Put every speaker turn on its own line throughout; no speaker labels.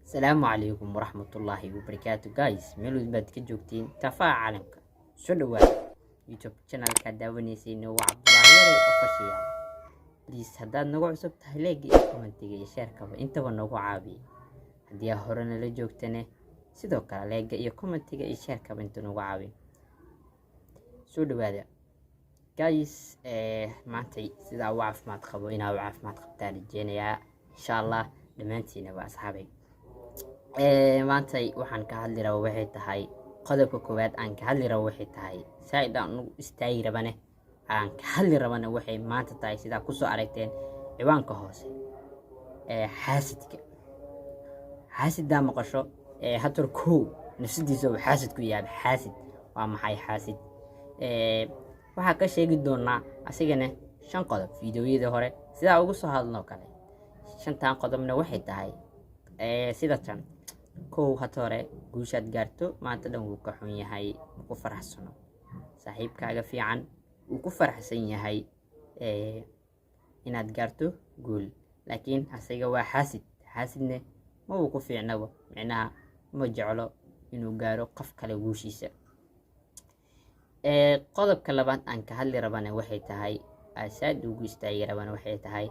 Asalaamu calaykum waraxmatullaahi wabarakaatu. Guys, meel walbaad ka joogtiin tafaa caalamka, soo dhawaada. YouTube channelka daawanaysayna waa Cabdulaahi Yare Official. Please, haddaad nagu cusub tahay, like iyo commentiga iyo sharekaba intaba nagu caawiya. Haddii aa hore nala joogtane, sidoo kale like-ga iyo commentiga iyo sharekaba inta nagu caawiya. Soo dhawaada, guys. Maantay sidaa u caafimaad qabo inaa u caafimaad qabtaan rajeynayaa, insha Allah, dhammaantiinaba, asxaabay. Maantay waxaan ka hadli raba waxay tahay, qodobka koowaad aan ka hadli rabo waxay tahay, saaid aan ugu istaagi rabane, aan ka hadli rabana waxay maanta tahay, sidaa kusoo aragteen ciwaanka hoose, xaasidka. Xaasiddaa maqasho, hator kow nafsadiisa uu xaasid ku yahay. Xaasid waa maxay? Xaasid waxaa ka sheegi doonaa asigana shan qodob, fiidiyoyadii hore sidaa ugu soo hadloo kale. Shantan qodobna waxay tahay sida tan: kow, hata hore guushaad gaarto maanta dhan wuu ka xun yahay, ku faraxsano. Saaxiibkaaga fiican wuu ku faraxsan yahay inaad gaarto guul, laakiin asaga waa xaasid. Xaasidne ma uu ku fiicnaba, micnaha ma jeclo inuu gaaro qof kale guushiisa. Qodobka labaad aan ka hadli rabana waxay tahay, saad ugu istaagi rabana waxay tahay,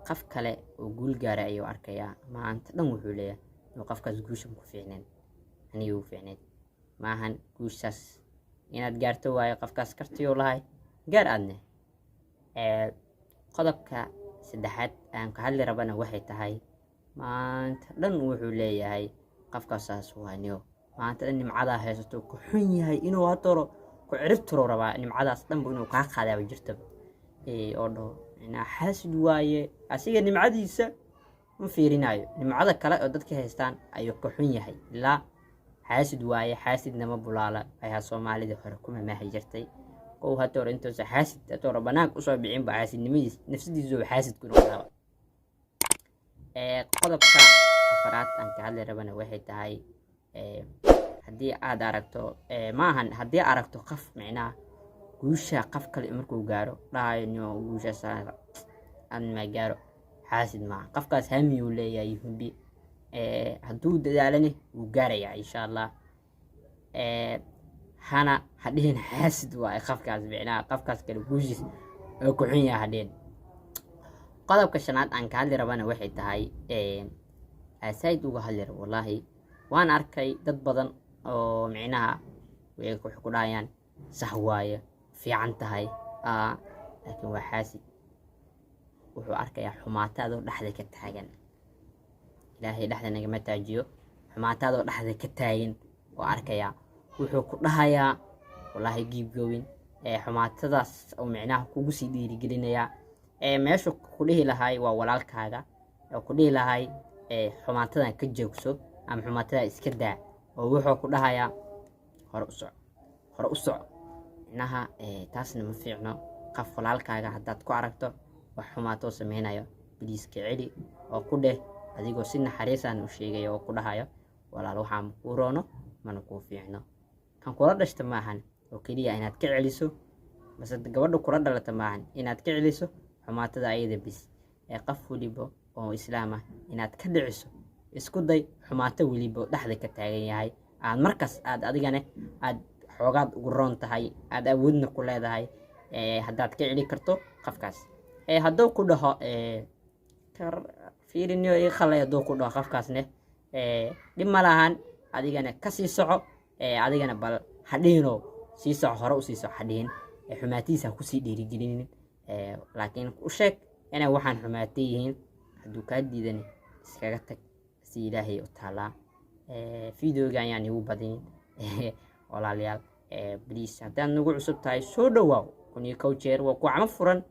qof kale oo guul gaara ayuu arkayaa. Maanta dhan wuxuu leeyahay inuu qofkaas guushan ku fiicneen, aniga ugu fiicneed maahan. Guushaas inaad gaarto waayo, qofkaas kartiyuu lahay, gaar aadne. Qodobka saddexaad aan ka hadli rabana waxay tahay, maanta dhan wuxuu leeyahay qofkaas saas waaniyo. Maanta dhan nimcadaa haysato ku xun yahay, inuu hatoro ku ciribtiro rabaa, nimcadaas dhanba inuu kaa qaadaaba jirtaba, oo dhaho micnaa xaasid waaye. Asiga nimcadiisa ma fiirinayo, nimcada kale oo dadka haystaan ayuu ka xun yahay, ilaa xaasid waaye. Xaasidna ma bulaala ayaa Soomaalida hore ku mamaahi jirtay. Kow, hata hore intuusa xaasid hata hore banaanka usoo bixinba xaasidnimadiis, nafsadiisu xaasid ku noqdaaba. Qodobka afaraad aan ka hadli rabana waxay tahay, haddii aad aragto, maahan, haddii aragto qof micnaha guusha qof kale markuu gaaro dhahayo, "No, guushaas aan ma gaaro," xaasid maaha. Qofkaas hamiyuu leeyahay, hubi, hadduu dadaalani wuu gaarayaa, insha Allah. Hana ha dhihin xaasid waaye qofkaas, micnaha qofkaas kale guushiis oo ku xun yahay ha dhihin. Qodobka shanaad aan ka hadli rabana waxay tahay, saaid uga hadli rabo, wallaahi waan arkay dad badan oo micnaha waxay ku dhahayaan sax waaye, fiican tahay, laakiin waa xaasid. Wuxuu arkayaa xumaataadoo dhexda ka taagan. Ilaahay dhexda nagama taajiyo. Xumaataadoo dhexda ka taagan oo arkayaa, wuxuu ku dhahayaa, "Wallaahi, keep going." Xumaatadaas oo micnaha kugu sii dhiirigelinayaa, meeshu ku dhihi lahay waa walaalkaaga oo ku dhihi lahay xumaatadan ka joogso ama xumaatadan iska daa, oo wuxuu ku dhahayaa, "Hore u soco, hore u soco." Micnaha taasna ma fiicno. Qof walaalkaaga haddaad ku aragto wax xumaatoo sameynayo, please ka celi oo ku dheh, adigoo si naxariisaan u sheegaya oo ku dhahayo, "Walaal, waxaa ma kuu roono, mana kuu fiicno." Kan kula dhashta maahan oo keliya inaad ka celiso, base gabadha kula dhalata maahan inaad ka celiso xumaatada ayada bis ee qof weliba oo islaam ah inaad ka dhiciso. Isku day xumaato weliba dhexda ka taagan yahay, aad markaas aad adigane aad xoogaad ugu roon tahay, aad awoodna ku leedahay, haddaad ka celi karto qofkaas. Hadduu ku dhaho, "Fiiriniyo, ii khalay," hadduu ku dhaho qofkaasne, dhib ma lahan. Adigana kasii soco. Adigana bal hadhihino sii soco, hore usii soco hadhihin, xumaatihiisa ha kusii dhiirigelinin, laakiin u sheeg inay waxaan xumaatay yihiin. Hadduu kaa diidan, iskaga tag, si Ilaahay u taalaa. Videoga ayaan igu badin, walaalayaal. Please, haddaad nagu cusub tahay, soo dhawaaw 1001 jeer, waa ku camo furan.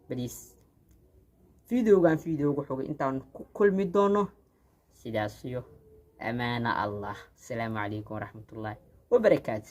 Please, videogan videoga xogay intaan ku kulmi doono, sidaas iyo amaana Allah. Asalaamu calaykum waraxmatullaahi wabarakaatu.